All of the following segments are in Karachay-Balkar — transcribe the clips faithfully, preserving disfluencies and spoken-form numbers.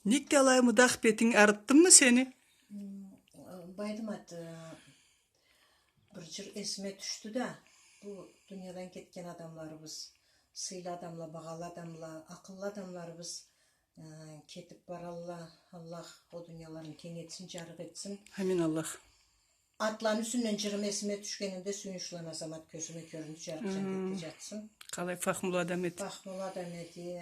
Нек да алай мудах бетинг арытдымы сени? М, Байдымат, э, бир джыр эсиме тюшдю да, бу дуниядан кетген адамларыбыз, сыйлы адамла, багъалы адамла, акъыллы адамларыбыз, э, кетип баралла. Аллах ол дунияларын кенг этсин, джарыкъ этсин. Амин, Аллах. Атланы юсюнден джырым эсиме тюшгенинде, Сюйюнчланы Азамат кёзюме кёрюндю, джарыкъ джаннетде джатсын. Къалай фахмулу адам эди. Фахмулу адам эди.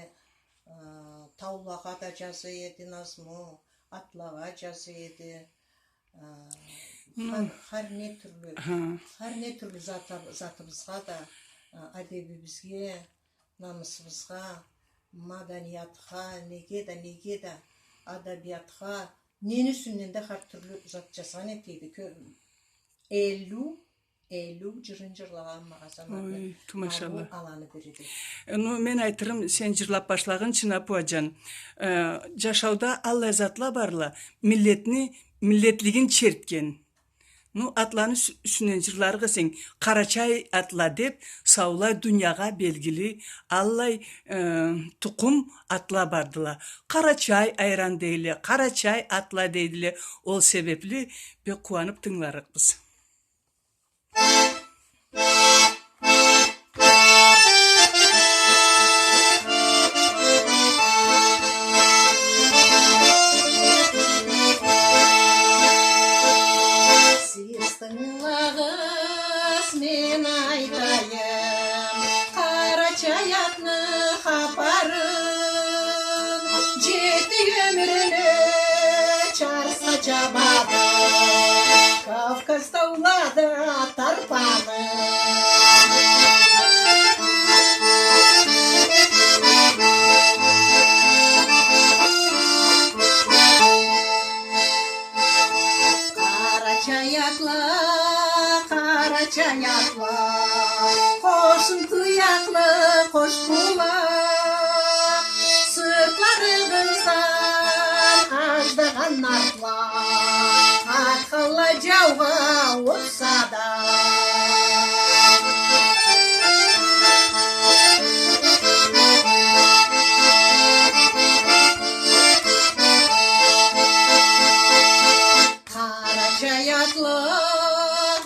Э, таулагъа да джаза эди назму, атлагъа джаза эди. Э, хар, хар не тюрлю, хар не тюрлю заты-, затыбызгъа да, э, адебибизге, намысыбызгъа, маданиятха, неге да, неге да, адабиятха, нени юсюнден да хар тюрлю зат джазгъан этеди. Кё-, эллиу, эллиу джырын джырлагъан Азаматны. Ой, ту, машалла. Аланы бириди. Э, ну, мен айтырым, сен джырлап башлагъынчы, Апуаджан. Э, джашауда аллай затла барла, миллетни, миллетлигин чертген. Ну, атланы юс-, юсюнден джырларыкъ эсенг, Къарачай атла деп, саулай дуниягъа белгили аллай, э, тукъум атла бардыла. Къарачай айран дейле, Къарачай атла дейдиле. Ол себепли бек къууанып тынгыларыкъбыз. Сиз тынгылагъыз, мен айтайым Къарачай атны хапарын. Джети ёмюрню чарсха чабады Кавказ таулада тарпаны. Къарачай атла, къарачай атла, къошун туякълы, къош къулакъ, сыртларыгъыздан аждагъан атла атханла джаугъа, отса да. Къарачай атла,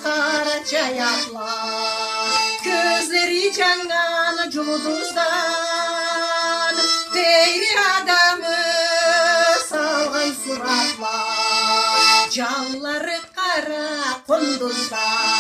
къарачай атла, кёзлери джаннган джулдуздан, тейри адамы салгъан суратла, джанлары къара къундуздан.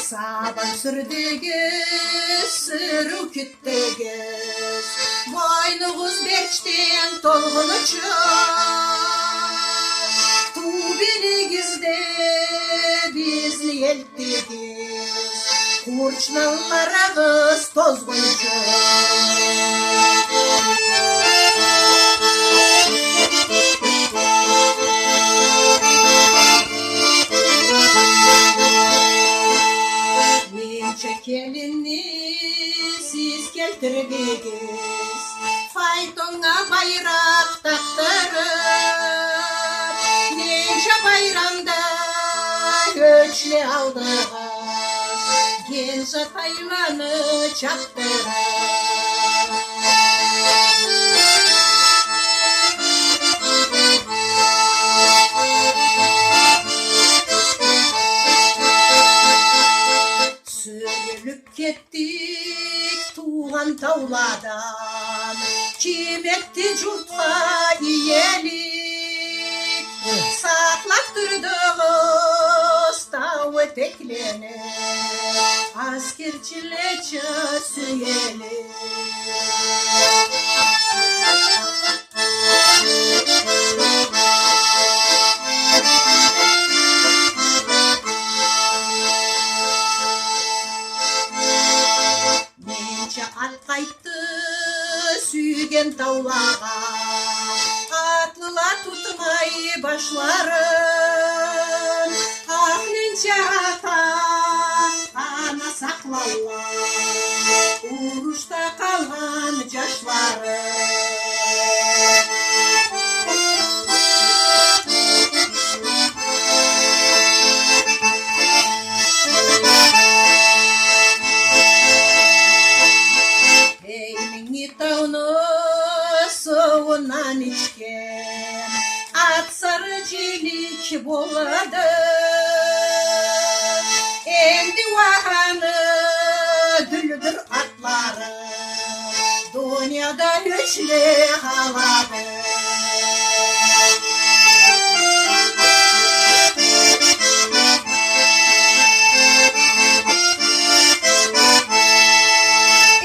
Сабан сюрдюгюз, сюрюу кютдюгюз, бойнугъуз берчден толгъунучу, туу белигизде бизни элтдигиз, къурчналарыгъыз тозгъунчу. Ненча келинни сиз келтирдигиз, файтоннга байракъ такъдырып, ненча байрамда ёчле алдыгъыз, генджа тайланы чапдырып. Сюрюлюп кетдик туугъан тауладан, ким этди джуртха иелик? Сакълап турдугъуз тау этеклени, аскерчилеча сюелик. Ненча ат къайтды сюйген таулагъа, атлыла тутмай башларын. Ах, ненча ата, ана сакълалла урушда къалгъан джашларын. Кишилик болады энди уа аны дюлдюр атлары, дунияда ёчле къалады.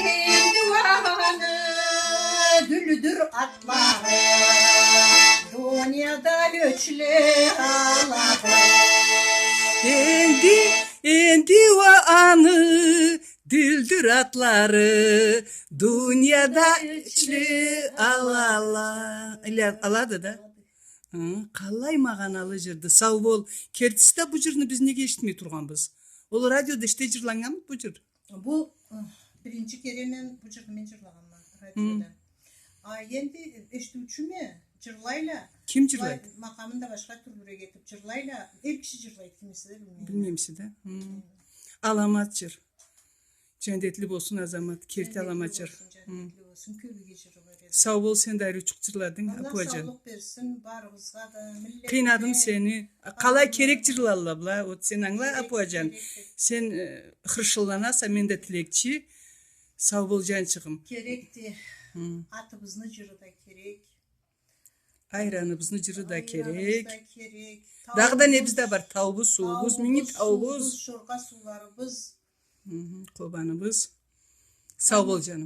Энди уа аны дюлдюр атлары дунияда ёчле къалады. Энди, энди уа аны дюлдюр атлары дунияда ёчле алала. Алады да. Хы, къалай магъаналы джырды. Сау бол. Кертиси да, бу джырны биз неге эшитмей тургъанбыз? Ол радиода эште джырланнганмыды бу джыр? Бу, ы, биринчи кере мен бу джырны мен джырлагъанма радиода. А энди эшитиучюме джырлайла. Ким джырлайды? Макъамын да башха тюрлюрек этиб джырлайла. Эр киши джырлайды, кимиси да билмейме. Билмеймисе да. Аламат джыр. Джандетли болсун Азамат, керти аламат джыр. Джандетли болсун, кёб иги джыры бар эди. Сау бол, сен да ариучукъ джырладынг, Апуаджан. Аллах саулукъ берсин барыгъызгъа да, миллетиме. Къыйнадым сени. Къалай керек джырлалла была, вот сен ангыла, Апуаджан. Сен, э, хыршынланаса, мен да тилекчи. Сау бол, джанчыгъым. Керекди. Атыбызны джыры да керек. Айраныбызны джыры да керек. Дагъыда небиз да бар? Тауубуз, суубуз, минги тауубуз. Тауубуз, сууубуз, джоргъа сууларыбыз. Къобаныбыз. Сау бол, джаным.